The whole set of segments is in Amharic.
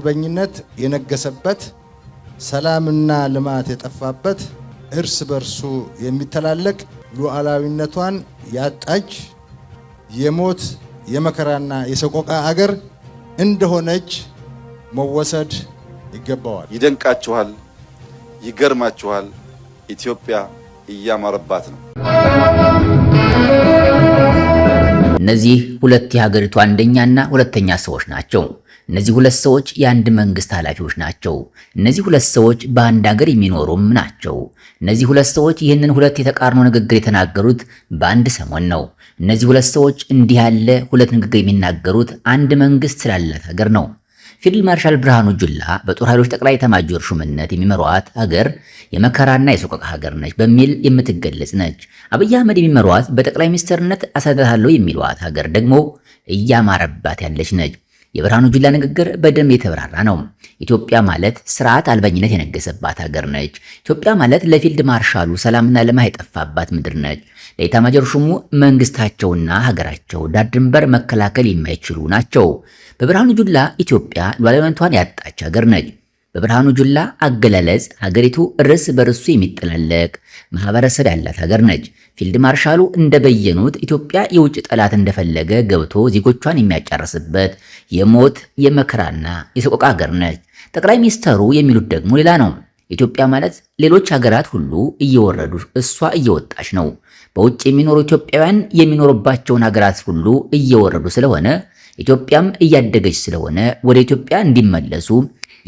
አልበኝነት የነገሰበት፣ ሰላምና ልማት የጠፋበት፣ እርስ በርሱ የሚተላለቅ፣ ሉዓላዊነቷን ያጣች፣ የሞት የመከራና የሰቆቃ አገር እንደሆነች መወሰድ ይገባዋል። ይደንቃችኋል፣ ይገርማችኋል። ኢትዮጵያ እያማረባት ነው። እነዚህ ሁለት የሀገሪቱ አንደኛና ሁለተኛ ሰዎች ናቸው። እነዚህ ሁለት ሰዎች የአንድ መንግስት ኃላፊዎች ናቸው። እነዚህ ሁለት ሰዎች በአንድ ሀገር የሚኖሩም ናቸው። እነዚህ ሁለት ሰዎች ይህንን ሁለት የተቃርኖ ንግግር የተናገሩት በአንድ ሰሞን ነው። እነዚህ ሁለት ሰዎች እንዲህ ያለ ሁለት ንግግር የሚናገሩት አንድ መንግስት ስላላት ሀገር ነው። ፊልድ ማርሻል ብርሃኑ ጁላ በጦር ኃይሎች ጠቅላይ ኤታማዦር ሹምነት የሚመሯት ሀገር የመከራና የሰቆቃ ሀገር ነች በሚል የምትገለጽ ነች። አብይ አህመድ የሚመሯት በጠቅላይ ሚኒስትርነት አስተዳድራለሁ የሚሏት ሀገር ደግሞ እያማረባት ያለች ነች። የብርሃኑ ጁላ ንግግር በደንብ የተብራራ ነው። ኢትዮጵያ ማለት ስርዓት አልበኝነት የነገሰባት ሀገር ነች። ኢትዮጵያ ማለት ለፊልድ ማርሻሉ ሰላምና ልማት የጠፋባት ምድር ነች። ለኤታማዦር ሹሙ መንግስታቸውና ሀገራቸው ዳር ድንበር መከላከል የማይችሉ ናቸው። በብርሃኑ ጁላ ኢትዮጵያ ሉዓላዊነቷን ያጣች ሀገር ነች። በብርሃኑ ጁላ አገላለጽ ሀገሪቱ እርስ በርሱ የሚጠላለቅ ማህበረሰብ ያላት ሀገር ነች። ፊልድ ማርሻሉ እንደበየኑት ኢትዮጵያ የውጭ ጠላት እንደፈለገ ገብቶ ዜጎቿን የሚያጨርስበት የሞት የመከራና የሰቆቃ ሀገር ነች። ጠቅላይ ሚኒስተሩ የሚሉት ደግሞ ሌላ ነው። ኢትዮጵያ ማለት ሌሎች ሀገራት ሁሉ እየወረዱ እሷ እየወጣች ነው። በውጭ የሚኖሩ ኢትዮጵያውያን የሚኖሩባቸውን ሀገራት ሁሉ እየወረዱ ስለሆነ፣ ኢትዮጵያም እያደገች ስለሆነ ወደ ኢትዮጵያ እንዲመለሱ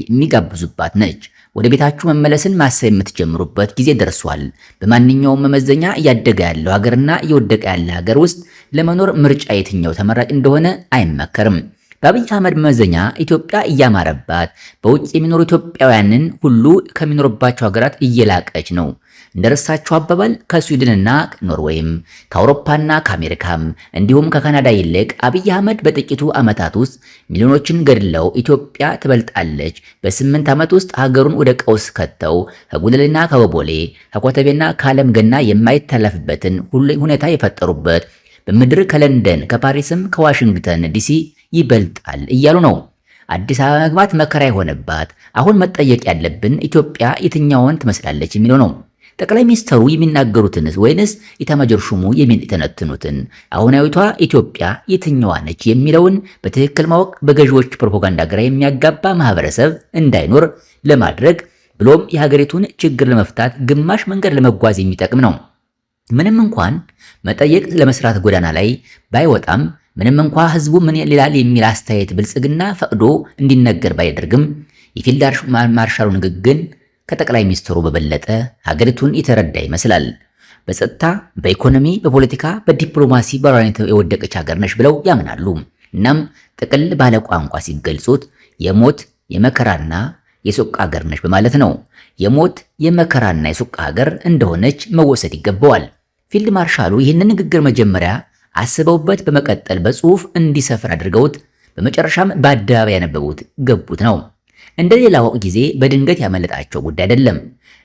የሚጋብዙባት ነች። ወደ ቤታችሁ መመለስን ማሰብ የምትጀምሩበት ጊዜ ደርሷል። በማንኛውም መመዘኛ እያደገ ያለው ሀገርና እየወደቀ ያለ ሀገር ውስጥ ለመኖር ምርጫ የትኛው ተመራጭ እንደሆነ አይመከርም። በአብይ አህመድ መመዘኛ ኢትዮጵያ እያማረባት በውጭ የሚኖሩ ኢትዮጵያውያንን ሁሉ ከሚኖሩባቸው ሀገራት እየላቀች ነው። እንደረሳቸው አባባል ከስዊድንና ኖርዌይም፣ ከአውሮፓና ከአሜሪካም እንዲሁም ከካናዳ ይልቅ አብይ አህመድ በጥቂቱ ዓመታት ውስጥ ሚሊዮኖችን ገድለው ኢትዮጵያ ትበልጣለች። በ8 ዓመት ውስጥ ሀገሩን ወደ ቀውስ ከተው ከጉለሌና ከቦሌ፣ ከኮተቤና ከዓለም ገና የማይተላለፍበትን ሁኔታ የፈጠሩበት በምድር ከለንደን፣ ከፓሪስም ከዋሽንግተን ዲሲ ይበልጣል እያሉ ነው። አዲስ አበባ መግባት መከራ የሆነባት አሁን መጠየቅ ያለብን ኢትዮጵያ የትኛውን ትመስላለች የሚለው ነው። ጠቅላይ ሚኒስተሩ የሚናገሩትንስ ወይንስ ኢታማዦር ሹሙ የሚተነትኑትን? አሁናዊቷ ኢትዮጵያ የትኛዋ ነች የሚለውን በትክክል ማወቅ በገዢዎች ፕሮፓጋንዳ ግራ የሚያጋባ ማህበረሰብ እንዳይኖር ለማድረግ ብሎም የሀገሪቱን ችግር ለመፍታት ግማሽ መንገድ ለመጓዝ የሚጠቅም ነው። ምንም እንኳን መጠየቅ ለመስራት ጎዳና ላይ ባይወጣም፣ ምንም እንኳ ህዝቡ ምን ይላል የሚል አስተያየት ብልጽግና ፈቅዶ እንዲነገር ባያደርግም፣ የፊልድ ማርሻሉ ንግግር ከጠቅላይ ሚኒስትሩ በበለጠ ሀገሪቱን የተረዳ ይመስላል። በጸጥታ፣ በኢኮኖሚ፣ በፖለቲካ፣ በዲፕሎማሲ በራሪነት የወደቀች ሀገር ነች ብለው ያምናሉ። እናም ጥቅል ባለ ቋንቋ ሲገልጹት የሞት የመከራና የሰቆቃ ሀገር ነች በማለት ነው። የሞት የመከራና የሰቆቃ ሀገር እንደሆነች መወሰድ ይገባዋል። ፊልድ ማርሻሉ ይህንን ንግግር መጀመሪያ አስበውበት፣ በመቀጠል በጽሁፍ እንዲሰፍር አድርገውት፣ በመጨረሻም በአደባባይ ያነበቡት ገቡት ነው። እንደ ሌላው ጊዜ በድንገት ያመለጣቸው ጉዳይ አይደለም።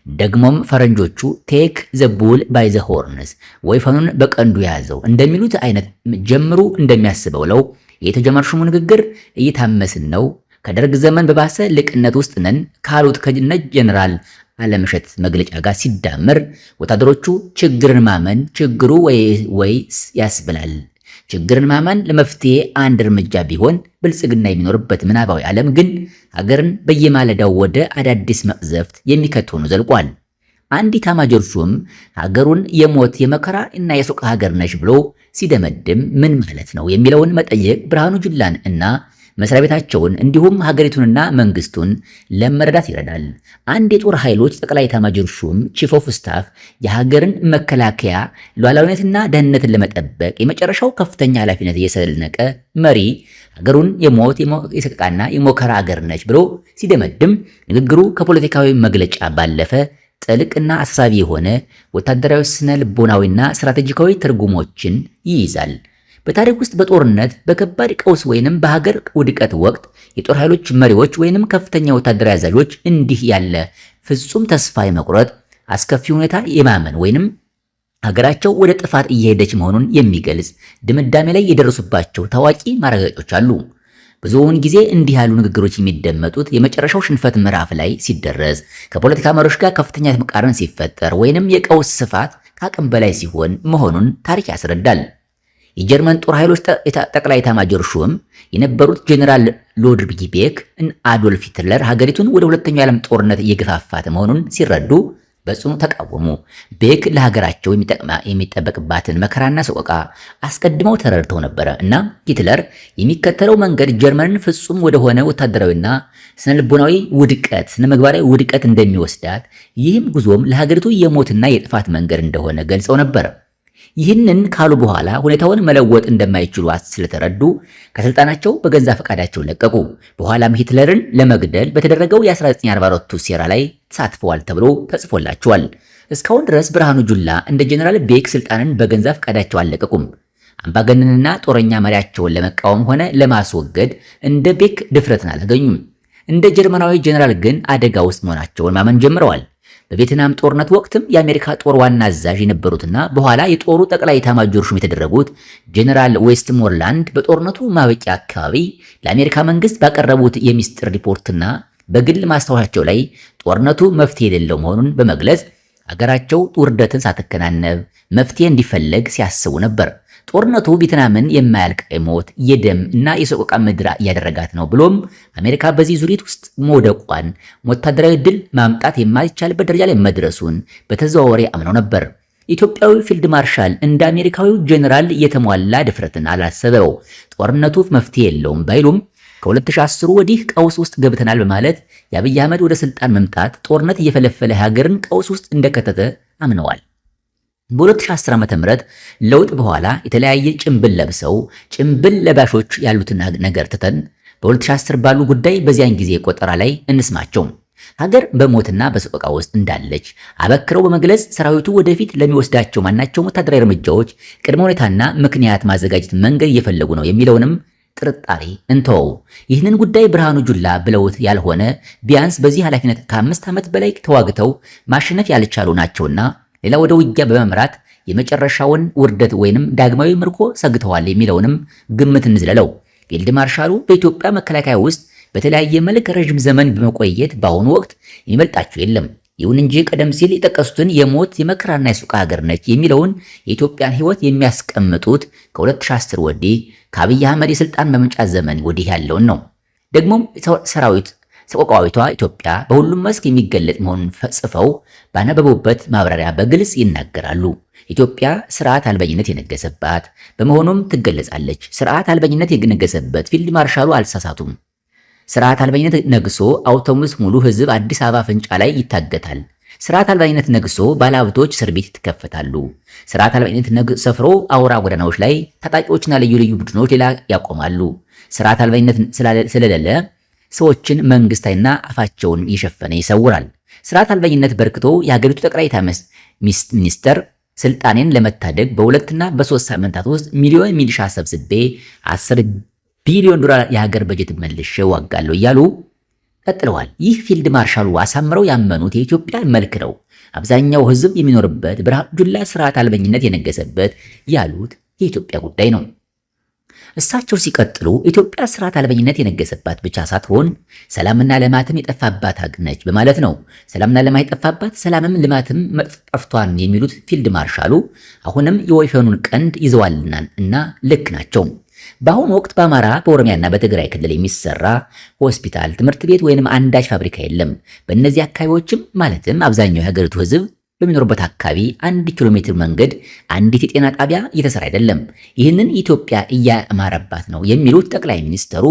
ደግሞም ፈረንጆቹ "Take the bull by the horns" ወይፈኑን በቀንዱ ያዘው እንደሚሉት አይነት ጀምሩ እንደሚያስበው ለው የኤታማዦር ሹሙ ንግግር እየታመስን ነው፣ ከደርግ ዘመን በባሰ ልቅነት ውስጥ ነን ካሉት ከነ ጀነራል አለምሸት መግለጫ ጋር ሲዳመር ወታደሮቹ ችግርን ማመን ችግሩ ወይ ያስብላል። ችግርን ማመን ለመፍትሄ አንድ እርምጃ ቢሆን፣ ብልጽግና የሚኖርበት ምናባዊ ዓለም ግን ሀገርን በየማለዳው ወደ አዳዲስ መቅዘፍት የሚከት ሆኖ ዘልቋል። አንድ ኤታማዦር ሹም ሀገሩን የሞት የመከራ እና የሰቆቃ ሀገር ነች ብሎ ሲደመድም ምን ማለት ነው የሚለውን መጠየቅ ብርሃኑ ጁላን እና መስሪያ ቤታቸውን እንዲሁም ሀገሪቱንና መንግስቱን ለመረዳት ይረዳል። አንድ የጦር ኃይሎች ጠቅላይ ኤታማዦር ሹም፣ chief of staff፣ የሀገርን መከላከያ ሉዓላዊነትና ደህንነትን ለመጠበቅ የመጨረሻው ከፍተኛ ኃላፊነት የሰነቀ መሪ ሀገሩን የሞት፣ የሰቆቃና የመከራ ሀገር ነች ብሎ ሲደመድም ንግግሩ ከፖለቲካዊ መግለጫ ባለፈ ጥልቅና አሳሳቢ የሆነ ወታደራዊ፣ ስነ ልቦናዊና ስትራቴጂካዊ ትርጉሞችን ይይዛል። በታሪክ ውስጥ በጦርነት፣ በከባድ ቀውስ ወይንም በሀገር ውድቀት ወቅት የጦር ኃይሎች መሪዎች ወይንም ከፍተኛ ወታደራዊ አዛዦች እንዲህ ያለ ፍጹም ተስፋ የመቁረጥ አስከፊ ሁኔታ የማመን ወይንም ሀገራቸው ወደ ጥፋት እየሄደች መሆኑን የሚገልጽ ድምዳሜ ላይ የደረሱባቸው ታዋቂ ማረጋገጫዎች አሉ። ብዙውን ጊዜ እንዲህ ያሉ ንግግሮች የሚደመጡት የመጨረሻው ሽንፈት ምዕራፍ ላይ ሲደረስ፣ ከፖለቲካ መሪዎች ጋር ከፍተኛ መቃረን ሲፈጠር ወይንም የቀውስ ስፋት ከአቅም በላይ ሲሆን መሆኑን ታሪክ ያስረዳል። የጀርመን ጦር ኃይሎች ጠቅላይ ኤታማዦር ሹም የነበሩት ጄኔራል ሉድቪግ ቤክ አዶልፍ ሂትለር ሀገሪቱን ወደ ሁለተኛው የዓለም ጦርነት እየገፋፋት መሆኑን ሲረዱ በጽኑ ተቃወሙ። ቤክ ለሀገራቸው የሚጠበቅባትን መከራና ሰቆቃ አስቀድመው ተረድተው ነበረ እና ሂትለር የሚከተለው መንገድ ጀርመንን ፍጹም ወደሆነ ወታደራዊና ስነልቦናዊ ውድቀት፣ ስነምግባራዊ ውድቀት እንደሚወስዳት፣ ይህም ጉዞም ለሀገሪቱ የሞትና የጥፋት መንገድ እንደሆነ ገልጸው ነበር። ይህንን ካሉ በኋላ ሁኔታውን መለወጥ እንደማይችሉ ስለተረዱ ከስልጣናቸው በገዛ ፈቃዳቸው ለቀቁ። በኋላም ሂትለርን ለመግደል በተደረገው የ1944ቱ ሴራ ላይ ተሳትፈዋል ተብሎ ተጽፎላቸዋል። እስካሁን ድረስ ብርሃኑ ጁላ እንደ ጀነራል ቤክ ስልጣንን በገዛ ፈቃዳቸው አልለቀቁም። አምባገነንና ጦረኛ መሪያቸውን ለመቃወም ሆነ ለማስወገድ እንደ ቤክ ድፍረትን አላገኙም። እንደ ጀርመናዊ ጀነራል ግን አደጋ ውስጥ መሆናቸውን ማመን ጀምረዋል። በቬትናም ጦርነት ወቅትም የአሜሪካ ጦር ዋና አዛዥ የነበሩትና በኋላ የጦሩ ጠቅላይ ኤታማዦር ሹም የተደረጉት ጀነራል ዌስትሞርላንድ በጦርነቱ ማበቂያ አካባቢ ለአሜሪካ መንግስት ባቀረቡት የሚስጥር ሪፖርትና በግል ማስታወሻቸው ላይ ጦርነቱ መፍትሄ የሌለው መሆኑን በመግለጽ አገራቸው ውርደትን ሳትከናነብ መፍትሄ እንዲፈለግ ሲያስቡ ነበር። ጦርነቱ ቬትናምን የማያልቅ ሞት፣ የደም እና የሰቆቃ ምድር እያደረጋት ነው ብሎም አሜሪካ በዚህ ዙሪት ውስጥ መውደቋን ወታደራዊ ድል ማምጣት የማይቻልበት ደረጃ ላይ መድረሱን በተዘዋዋሪ አምነው ነበር። ኢትዮጵያዊ ፊልድ ማርሻል እንደ አሜሪካዊው ጄኔራል የተሟላ ድፍረትን አላሰበው። ጦርነቱ መፍትሄ የለውም ባይሉም ከ2010 ወዲህ ቀውስ ውስጥ ገብተናል በማለት የአብይ አህመድ ወደ ስልጣን መምጣት ጦርነት እየፈለፈለ ሀገርን ቀውስ ውስጥ እንደከተተ አምነዋል። በ2010 ዓ.ም ለውጥ በኋላ የተለያየ ጭንብል ለብሰው ጭንብል ለባሾች ያሉትን ነገር ትተን በ2010 ባሉ ጉዳይ በዚያን ጊዜ ቆጠራ ላይ እንስማቸው። ሀገር በሞትና በሰቆቃ ውስጥ እንዳለች አበክረው በመግለጽ ሰራዊቱ ወደፊት ለሚወስዳቸው ማናቸውም ወታደራዊ እርምጃዎች ቅድመ ሁኔታና ምክንያት ማዘጋጀት መንገድ እየፈለጉ ነው የሚለውንም ጥርጣሬ እንተወው። ይህንን ጉዳይ ብርሃኑ ጁላ ብለውት ያልሆነ ቢያንስ በዚህ ኃላፊነት ከ5 ዓመት በላይ ተዋግተው ማሸነፍ ያልቻሉ ናቸውና ሌላ ወደ ውጊያ በመምራት የመጨረሻውን ውርደት ወይንም ዳግማዊ ምርኮ ሰግተዋል የሚለውንም ግምት እንዝለለው። ፊልድ ማርሻሉ በኢትዮጵያ መከላከያ ውስጥ በተለያየ መልክ ረዥም ዘመን በመቆየት በአሁኑ ወቅት የሚበልጣቸው የለም። ይሁን እንጂ ቀደም ሲል የጠቀሱትን የሞት የመከራና የሱቃ ሀገር ነች የሚለውን የኢትዮጵያን ሕይወት የሚያስቀምጡት ከ2010 ወዲህ ከአብይ አህመድ የስልጣን መምጫ ዘመን ወዲህ ያለውን ነው። ደግሞም ሰራዊት ሰቆቃዊቷ ኢትዮጵያ በሁሉም መስክ የሚገለጥ መሆኑን ጽፈው ባነበቡበት ማብራሪያ በግልጽ ይናገራሉ። ኢትዮጵያ ስርዓት አልበኝነት የነገሰባት በመሆኑም ትገለጻለች። ስርዓት አልበኝነት የነገሰበት ፊልድ ማርሻሉ አልሳሳቱም። ስርዓት አልበኝነት ነግሶ አውቶቡስ ሙሉ ህዝብ አዲስ አበባ አፍንጫ ላይ ይታገታል። ስርዓት አልበኝነት ነግሶ ባለሀብቶች እስር ቤት ይከፈታሉ። ስርዓት አልበኝነት ሰፍሮ አውራ ጎዳናዎች ላይ ታጣቂዎችና ልዩ ልዩ ቡድኖች ሌላ ያቆማሉ። ስርዓት አልበኝነት ስለሌለ ሰዎችን መንግስታዊና አፋቸውን እየሸፈነ ይሰውራል። ስርዓት አልበኝነት በርክቶ የሀገሪቱ ጠቅላይ ሚኒስተር ስልጣኔን ለመታደግ በ2 እና በ3 ሳምንታት ውስጥ ሚሊዮን ሚሊሻ ሰብስቤ 10 ቢሊዮን ዶላር የሀገር በጀት መልሼ እዋጋለሁ እያሉ ቀጥለዋል። ይህ ፊልድ ማርሻሉ አሳምረው ያመኑት የኢትዮጵያ መልክ ነው። አብዛኛው ህዝብ የሚኖርበት ብርሃኑ ጁላ ስርዓት አልበኝነት የነገሰበት ያሉት የኢትዮጵያ ጉዳይ ነው። እሳቸው ሲቀጥሉ ኢትዮጵያ ስርዓት አልበኝነት የነገሰባት ብቻ ሳትሆን ሰላምና ልማትም የጠፋባት ሀገር ነች በማለት ነው። ሰላምና ልማት የጠፋባት ሰላምም ልማትም ጠፍቷን የሚሉት ፊልድ ማርሻሉ አሁንም የወይፈኑን ቀንድ ይዘዋልና እና ልክ ናቸው። በአሁኑ ወቅት በአማራ በኦሮሚያና በትግራይ ክልል የሚሰራ ሆስፒታል፣ ትምህርት ቤት ወይንም አንዳች ፋብሪካ የለም። በእነዚህ አካባቢዎችም ማለትም አብዛኛው የሀገሪቱ ህዝብ በሚኖርበት አካባቢ 1 ኪሎ ሜትር መንገድ አንዲት የጤና ጣቢያ እየተሰራ አይደለም። ይህንን ኢትዮጵያ እያማረባት ነው የሚሉት ጠቅላይ ሚኒስትሩ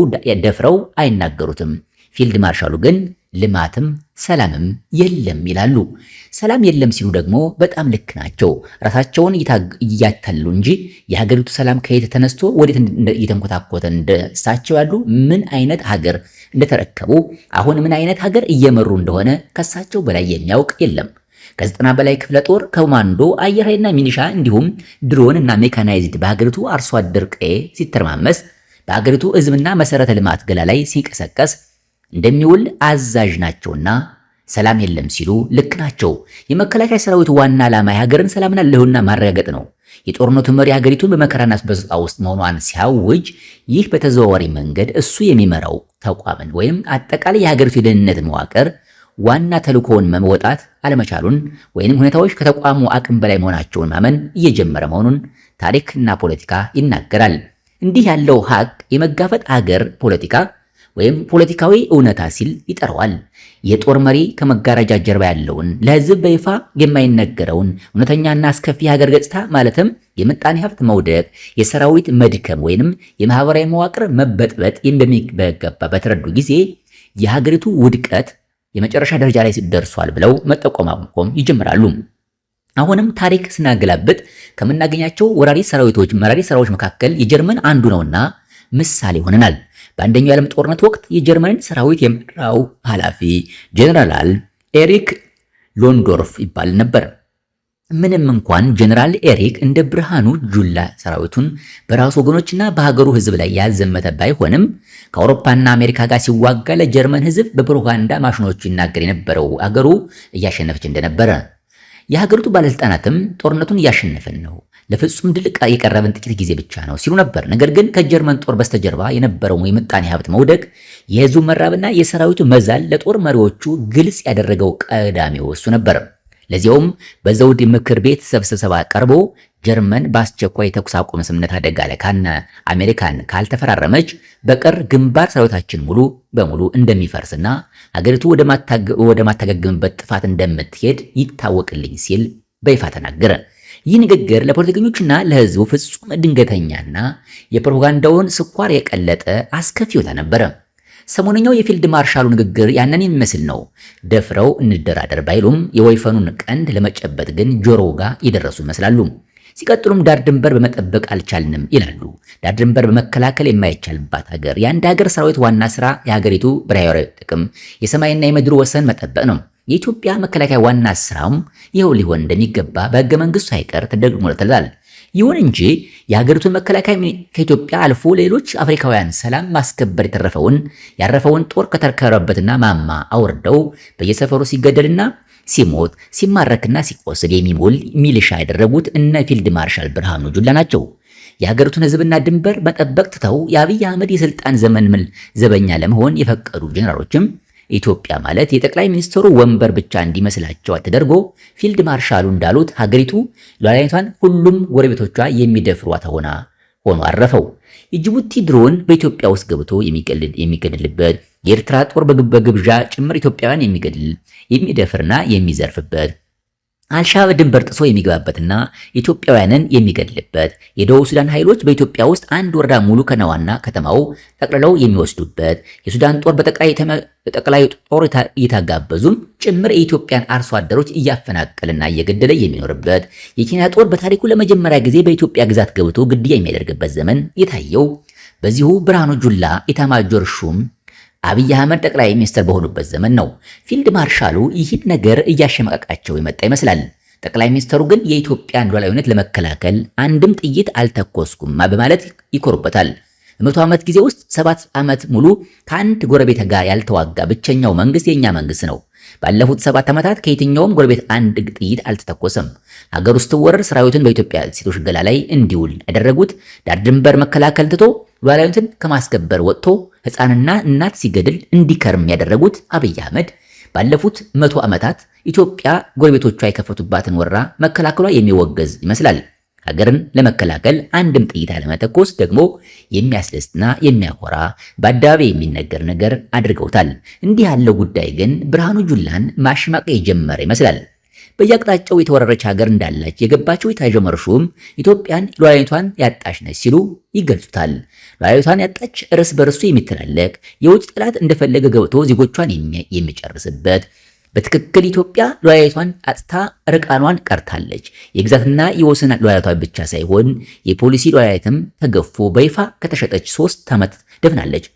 ደፍረው አይናገሩትም። ፊልድ ማርሻሉ ግን ልማትም ሰላምም የለም ይላሉ። ሰላም የለም ሲሉ ደግሞ በጣም ልክ ናቸው። ራሳቸውን እያታሉ እንጂ የሀገሪቱ ሰላም ከየት ተነስቶ ወዴት እየተንኮታኮተ እንደሳቸው ያሉ ምን አይነት ሀገር እንደተረከቡ አሁን ምን አይነት ሀገር እየመሩ እንደሆነ ከሳቸው በላይ የሚያውቅ የለም። ከ90 በላይ ክፍለ ጦር፣ ኮማንዶ፣ አየር ኃይልና ሚሊሻ እንዲሁም ድሮን እና ሜካናይዝድ በሀገሪቱ አርሶ አደር ቀዬ ሲተረማመስ በሀገሪቱ ሕዝብና መሰረተ ልማት ገላ ላይ ሲንቀሳቀስ እንደሚውል አዛዥ ናቸውና ሰላም የለም ሲሉ ልክ ናቸው። የመከላከያ ሰራዊቱ ዋና ዓላማ የሀገርን ሰላምና ልህውና ማረጋገጥ ነው። የጦርነቱ መሪ ሀገሪቱን በመከራና በሰቆቃ ውስጥ መሆኗን ሲያውጅ ይህ በተዘዋዋሪ መንገድ እሱ የሚመራው ተቋምን ወይም አጠቃላይ የሀገሪቱ የደህንነት መዋቅር ዋና ተልእኮውን መወጣት አለመቻሉን ወይንም ሁኔታዎች ከተቋሙ አቅም በላይ መሆናቸውን ማመን እየጀመረ መሆኑን ታሪክና ፖለቲካ ይናገራል። እንዲህ ያለው ሀቅ የመጋፈጥ ሀገር ፖለቲካ ወይም ፖለቲካዊ እውነታ ሲል ይጠራዋል። የጦር መሪ ከመጋረጃ ጀርባ ያለውን ለሕዝብ በይፋ የማይነገረውን እውነተኛና አስከፊ የሀገር ገጽታ ማለትም የምጣኔ ሀብት መውደቅ፣ የሰራዊት መድከም ወይንም የማህበራዊ መዋቅር መበጥበጥ በሚገባ በተረዱ ጊዜ የሀገሪቱ ውድቀት የመጨረሻ ደረጃ ላይ ደርሷል ብለው መጠቆማቆም ይጀምራሉ። አሁንም ታሪክ ስናገላብጥ ከምናገኛቸው ወራሪ ሰራዊቶች መራሪ ሰራዊቶች መካከል የጀርመን አንዱ ነውና ምሳሌ ሆነናል። በአንደኛው የዓለም ጦርነት ወቅት የጀርመንን ሰራዊት የመራው ኃላፊ ጀነራል ኤሪክ ሎንዶርፍ ይባል ነበር። ምንም እንኳን ጀነራል ኤሪክ እንደ ብርሃኑ ጁላ ሰራዊቱን በራሱ ወገኖችና በሀገሩ ሕዝብ ላይ ያዘመተ ባይሆንም ከአውሮፓና አሜሪካ ጋር ሲዋጋ ለጀርመን ሕዝብ በፕሮፓጋንዳ ማሽኖቹ ይናገር የነበረው አገሩ እያሸነፈች እንደነበረ፣ የሀገሪቱ ባለስልጣናትም ጦርነቱን እያሸነፈን ነው፣ ለፍጹም ድል የቀረበን ጥቂት ጊዜ ብቻ ነው ሲሉ ነበር። ነገር ግን ከጀርመን ጦር በስተጀርባ የነበረው የምጣኔ ሀብት መውደቅ፣ የህዝቡ መራብና የሰራዊቱ መዛል ለጦር መሪዎቹ ግልጽ ያደረገው ቀዳሚው እሱ ነበር። ለዚያውም በዘውድ ምክር ቤት ስብሰባ ቀርቦ ጀርመን በአስቸኳይ የተኩስ አቁም ስምምነት አደጋ ላይ ካነ አሜሪካን ካልተፈራረመች በቀር ግንባር ሰራዊታችን ሙሉ በሙሉ እንደሚፈርስና ሀገሪቱ ወደማታገግምበት ጥፋት እንደምትሄድ ይታወቅልኝ ሲል በይፋ ተናገረ። ይህ ንግግር ለፖለቲከኞችና ለህዝቡ ፍጹም ድንገተኛና የፕሮፓጋንዳውን ስኳር የቀለጠ አስከፊ ሁኔታ ነበረ። ሰሞነኛው የፊልድ ማርሻሉ ንግግር ያንን የሚመስል ነው። ደፍረው እንደራደር ባይሉም የወይፈኑን ቀንድ ለመጨበጥ ግን ጆሮ ጋር የደረሱ ይመስላሉ። ሲቀጥሉም ዳር ድንበር በመጠበቅ አልቻልንም ይላሉ። ዳር ድንበር በመከላከል የማይቻልባት ሀገር፣ የአንድ ሀገር ሰራዊት ዋና ስራ የሀገሪቱ ብሔራዊ ጥቅም፣ የሰማይና የምድሩ ወሰን መጠበቅ ነው። የኢትዮጵያ መከላከያ ዋና ስራውም ይኸው ሊሆን እንደሚገባ በህገ መንግስቱ ሳይቀር ተደግሞለታል። ይሁን እንጂ የሀገሪቱን መከላከያ ከኢትዮጵያ አልፎ ሌሎች አፍሪካውያን ሰላም ማስከበር የተረፈውን ያረፈውን ጦር ከተርከረበትና ማማ አውርደው በየሰፈሩ ሲገደልና ሲሞት ሲማረክና ሲቆስል የሚውል ሚሊሻ ያደረጉት እነ ፊልድ ማርሻል ብርሃኑ ጁላ ናቸው። የሀገሪቱን ህዝብና ድንበር መጠበቅ ትተው የአብይ አህመድ የስልጣን ዘመን ዘበኛ ለመሆን የፈቀዱ ጀነራሎችም ኢትዮጵያ ማለት የጠቅላይ ሚኒስትሩ ወንበር ብቻ እንዲመስላቸው ተደርጎ ፊልድ ማርሻሉ እንዳሉት ሀገሪቱ ሉዓላዊነቷን ሁሉም ጎረቤቶቿ የሚደፍሯት ሆና ሆኖ አረፈው። የጅቡቲ ድሮን በኢትዮጵያ ውስጥ ገብቶ የሚገድልበት፣ የኤርትራ ጦር በግብዣ ጭምር ኢትዮጵያውያን የሚገድል የሚደፍርና የሚዘርፍበት፣ አልሻባብ ድንበር ጥሶ የሚገባበትና ኢትዮጵያውያንን የሚገድልበት፣ የደቡብ ሱዳን ኃይሎች በኢትዮጵያ ውስጥ አንድ ወረዳ ሙሉ ከነዋና ከተማው ጠቅልለው የሚወስዱበት፣ የሱዳን ጦር በጠቅላይ ጦር እየታጋበዙም ጭምር የኢትዮጵያን አርሶ አደሮች እያፈናቀልና እየገደለ የሚኖርበት፣ የኬንያ ጦር በታሪኩ ለመጀመሪያ ጊዜ በኢትዮጵያ ግዛት ገብቶ ግድያ የሚያደርግበት ዘመን የታየው በዚሁ ብርሃኑ ጁላ ኢታማጆር ሹም አብይ አህመድ ጠቅላይ ሚኒስትር በሆኑበት ዘመን ነው። ፊልድ ማርሻሉ ይህን ነገር እያሸማቀቃቸው የመጣ ይመስላል። ጠቅላይ ሚኒስትሩ ግን የኢትዮጵያን ሉዓላዊነት ለመከላከል አንድም ጥይት አልተኮስኩም በማለት ይኮሩበታል። በ100 ዓመት ጊዜ ውስጥ 7 ዓመት ሙሉ ከአንድ ጎረቤት ጋር ያልተዋጋ ብቸኛው መንግስት የኛ መንግስት ነው። ባለፉት 7 ዓመታት ከየትኛውም ጎረቤት አንድ ጥይት አልተተኮሰም። ሀገር ውስጥ ወረር ሰራዊቱን በኢትዮጵያ ሴቶች ገላ ላይ እንዲውል ያደረጉት ዳር ድንበር መከላከል ትቶ ሉዓላዊነትን ከማስከበር ወጥቶ ሕፃንና እናት ሲገድል እንዲከርም ያደረጉት አብይ አህመድ ባለፉት 100 ዓመታት ኢትዮጵያ ጎረቤቶቿ የከፈቱባትን ወረራ መከላከሏ የሚወገዝ ይመስላል። ሀገርን ለመከላከል አንድም ጥይት አለመተኮስ ደግሞ የሚያስደስትና የሚያኮራ በአደባባይ የሚነገር ነገር አድርገውታል። እንዲህ ያለው ጉዳይ ግን ብርሃኑ ጁላን ማሸማቀቅ የጀመረ ይመስላል። በየአቅጣጫው የተወረረች ሀገር እንዳለች የገባቸው የታጀመር ሹም ኢትዮጵያን ሉዓላዊነቷን ያጣች ነች ሲሉ ይገልጹታል። ሉዓላዊነቷን ያጣች እርስ በርሱ የሚተላለቅ የውጭ ጠላት እንደፈለገ ገብቶ ዜጎቿን የሚጨርስበት፣ በትክክል ኢትዮጵያ ሉዓላዊነቷን አጥታ ርቃኗን ቀርታለች። የግዛትና የወሰን ሉዓላዊቷ ብቻ ሳይሆን የፖሊሲ ሉዓላዊነትም ተገፎ በይፋ ከተሸጠች 3 ዓመት ደፍናለች።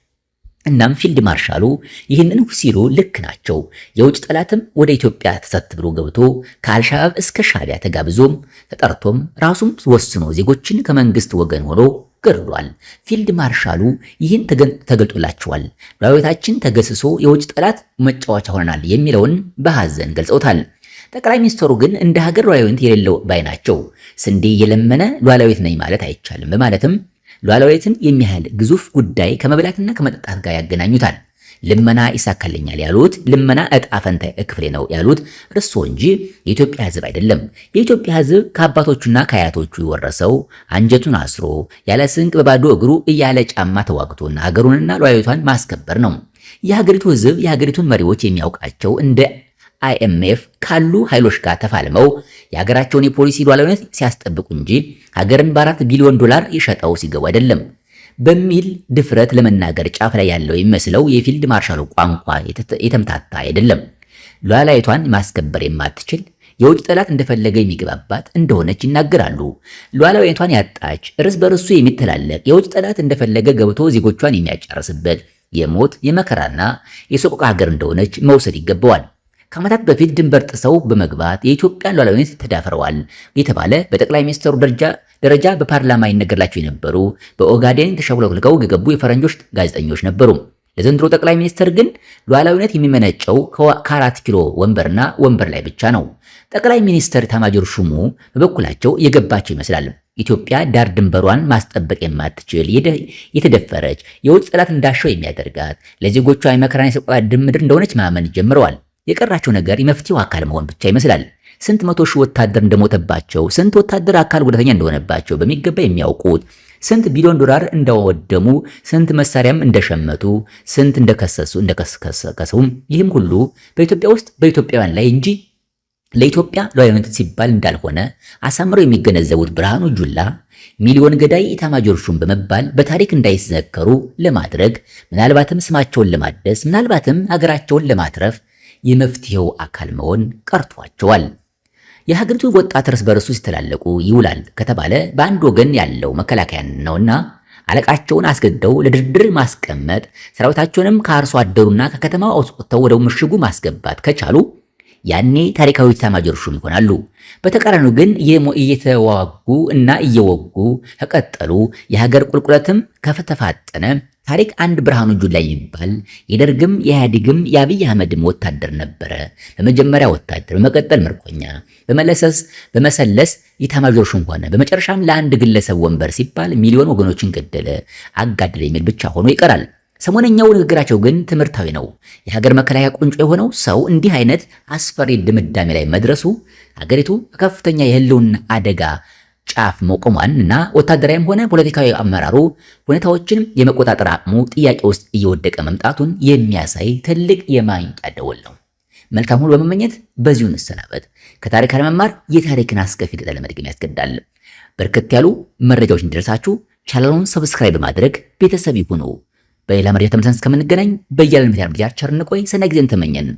እናም ፊልድ ማርሻሉ ይህንን ሲሉ ልክ ናቸው። የውጭ ጠላትም ወደ ኢትዮጵያ ተሰት ብሎ ገብቶ ከአልሻባብ እስከ ሻቢያ ተጋብዞም ተጠርቶም ራሱም ወስኖ ዜጎችን ከመንግስት ወገን ሆኖ ገድሏል። ፊልድ ማርሻሉ ይህን ተገልጦላቸዋል። ሉዓላዊነታችን ተገስሶ የውጭ ጠላት መጫወቻ ሆነናል የሚለውን በሐዘን ገልጸውታል። ጠቅላይ ሚኒስትሩ ግን እንደ ሀገር ሉዓላዊነት የሌለው ባይ ናቸው። ስንዴ እየለመነ ሉዓላዊት ነኝ ማለት አይቻልም በማለትም ሉዓላዊነትን የሚያህል ግዙፍ ጉዳይ ከመብላትና ከመጠጣት ጋር ያገናኙታል። ልመና ይሳካልኛል ያሉት፣ ልመና እጣ ፈንታ ክፍሌ ነው ያሉት እርስዎ እንጂ የኢትዮጵያ ሕዝብ አይደለም። የኢትዮጵያ ሕዝብ ከአባቶቹና ከአያቶቹ የወረሰው አንጀቱን አስሮ ያለ ስንቅ በባዶ እግሩ እያለ ጫማ ተዋግቶና ሀገሩንና ሉዓላዊቷን ማስከበር ነው። የሀገሪቱ ሕዝብ የሀገሪቱን መሪዎች የሚያውቃቸው እንደ IMF ካሉ ኃይሎች ጋር ተፋልመው የሀገራቸውን የፖሊሲ ሉዓላዊነት ሲያስጠብቁ እንጂ ሀገርን በ4 ቢሊዮን ዶላር ይሸጠው ሲገቡ አይደለም በሚል ድፍረት ለመናገር ጫፍ ላይ ያለው የሚመስለው የፊልድ ማርሻሉ ቋንቋ የተምታታ አይደለም። ሉዓላዊቷን ማስከበር የማትችል፣ የውጭ ጠላት እንደፈለገ የሚገባባት እንደሆነች ይናገራሉ። ሉዓላዊቷን ያጣች፣ እርስ በርሱ የሚተላለቅ፣ የውጭ ጠላት እንደፈለገ ገብቶ ዜጎቿን የሚያጨርስበት የሞት፣ የመከራና የሰቆቃ ሀገር እንደሆነች መውሰድ ይገባዋል። ከዓመታት በፊት ድንበር ጥሰው በመግባት የኢትዮጵያን ሉዓላዊነት ተዳፍረዋል የተባለ፣ በጠቅላይ ሚኒስትሩ ደረጃ በፓርላማ ይነገርላቸው የነበሩ፣ በኦጋዴን ተሸብለክልከው የገቡ የፈረንጆች ጋዜጠኞች ነበሩ። ለዘንድሮ ጠቅላይ ሚኒስትር ግን ሉዓላዊነት የሚመነጨው ከ4 ኪሎ ወንበርና ወንበር ላይ ብቻ ነው። ጠቅላይ ሚኒስትር ኤታማዦር ሹሙ በበኩላቸው የገባቸው ይመስላል። ኢትዮጵያ ዳር ድንበሯን ማስጠበቅ የማትችል፣ የተደፈረች፣ የውጭ ጠላት እንዳሻው የሚያደርጋት፣ ለዜጎቿ የመከራን የሰቆቃ ምድር እንደሆነች ማመን ጀምረዋል። የቀራቸው ነገር የመፍትሄው አካል መሆን ብቻ ይመስላል። ስንት መቶ ሺህ ወታደር እንደሞተባቸው፣ ስንት ወታደር አካል ጉዳተኛ እንደሆነባቸው በሚገባ የሚያውቁት፣ ስንት ቢሊዮን ዶላር እንዳወደሙ፣ ስንት መሳሪያም እንደሸመቱ፣ ስንት እንደከሰሱ እንደከሰከሱም፣ ይህም ሁሉ በኢትዮጵያ ውስጥ በኢትዮጵያውያን ላይ እንጂ ለኢትዮጵያ ሉዓላዊነት ሲባል እንዳልሆነ አሳምረው የሚገነዘቡት ብርሃኑ ጁላ ሚሊዮን ገዳይ ኢታማጆር ሹም በመባል በታሪክ እንዳይዘከሩ ለማድረግ፣ ምናልባትም ስማቸውን ለማደስ፣ ምናልባትም ሀገራቸውን ለማትረፍ የመፍትሄው አካል መሆን ቀርቷቸዋል። የሀገሪቱ ወጣት እርስ በርሱ ሲተላለቁ ይውላል ከተባለ በአንድ ወገን ያለው መከላከያ ነውና አለቃቸውን አስገድደው ለድርድር ማስቀመጥ፣ ሰራዊታቸውንም ከአርሶ አደሩና ከከተማው አውጥተው ወደ ምሽጉ ማስገባት ከቻሉ ያኔ ታሪካዊ ኤታማዦር ሹም ይሆናሉ። በተቃራኒው ግን እየተዋጉ እና እየወጉ ከቀጠሉ፣ የሀገር ቁልቁለትም ከተፋጠነ፣ ታሪክ አንድ ብርሃኑ ጁላ የሚባል የደርግም የኢህአዴግም የአብይ አህመድም ወታደር ነበረ። በመጀመሪያ ወታደር፣ በመቀጠል ምርኮኛ፣ በመለሰስ በመሰለስ ኢታማዦር ሹም ሆነ። በመጨረሻም ለአንድ ግለሰብ ወንበር ሲባል ሚሊዮን ወገኖችን ገደለ፣ አጋደለ የሚል ብቻ ሆኖ ይቀራል። ሰሞነኛው ንግግራቸው ግን ትምህርታዊ ነው። የሀገር መከላከያ ቁንጮ የሆነው ሰው እንዲህ አይነት አስፈሪ ድምዳሜ ላይ መድረሱ ሀገሪቱ ከፍተኛ የህልውና አደጋ ጫፍ መቆሟን እና ወታደራዊም ሆነ ፖለቲካዊ አመራሩ ሁኔታዎችን የመቆጣጠር አቅሙ ጥያቄ ውስጥ እየወደቀ መምጣቱን የሚያሳይ ትልቅ የማንቂያ ደወል ነው። መልካም ሁሉ በመመኘት በዚሁ እንሰናበት። ከታሪክ አለመማር የታሪክን አስከፊ ገጽታ ለመድገም ያስገድዳል። በርከት ያሉ መረጃዎች እንዲደርሳችሁ ቻናሉን subscribe በማድረግ ቤተሰብ ይሁኑ። በሌላ መረጃ ተመልሰን እስከምንገናኝ በያለንበት የዓለም ቸር እንቆይ። ሰናይ ጊዜን ተመኘን።